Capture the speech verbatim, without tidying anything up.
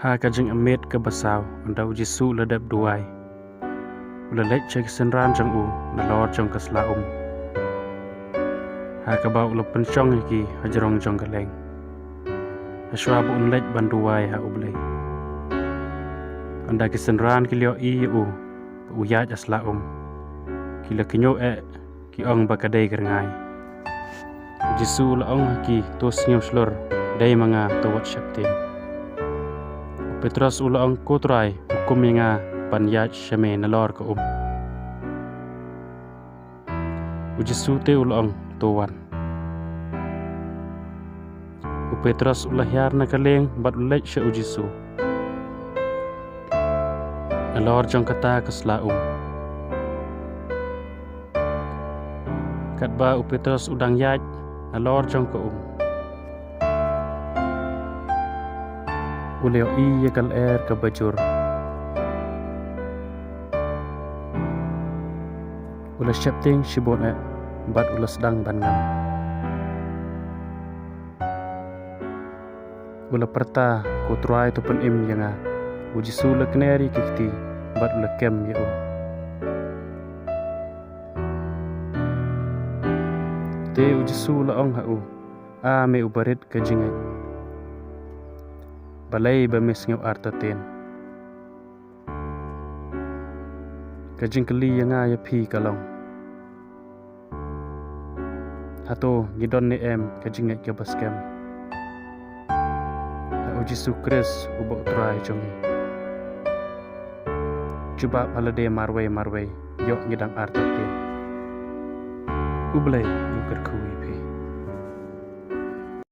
Ha ka jingmut ka ba saw, ynda u Jisu u la dep duwai, u la leit sha ki synran jong u nalor jong ka sla um, ha kaba u la pynshong ïa ki hajrong jong ka leng, hashwa ba un leit ban duwai ha U Blei. Ynda ki synran ki la ïohi ïa u ba u ïaid ha sla um, ki la kynnoh eh, ki ong ba ka dei ka rngai. U Jisu u la ong ha ki, to sngewshlur, dei ma nga, to wat sheptieng. U Petros u la ong, ko Trai, hukum ïa nga ban ïaid sha me nalor ka um. U Jisu te u la ong, to wan. U Petros u la hiar na ka lieng bad u leit sha u Jisu nalor jong kata ka sla um. Katba u Petros u dang ïaid nalor jong ka um, u la ïohi ïa ka lyer ka ba jur. U la sheptieng shibun eh bad u la sdang ban ngam. U la pyrta, ko Trai, to pynim ïa nga. U Jisu u la kner ïa ki kti bad u la kem ïa u. Te u Jisu u la ong ha u, a me u barit ka jingngeit, balei ba me sngew artatien? Ka jingkylli ïa nga ïa phi ka long, hato ngi don ne em ka jingngeit ka ba skhem ha U Jisu Khrist uba U Trai jong ngi? Jubab ha lade marwei marwei, ïoh ngi dang artatien. U Blei u kyrkhu ïa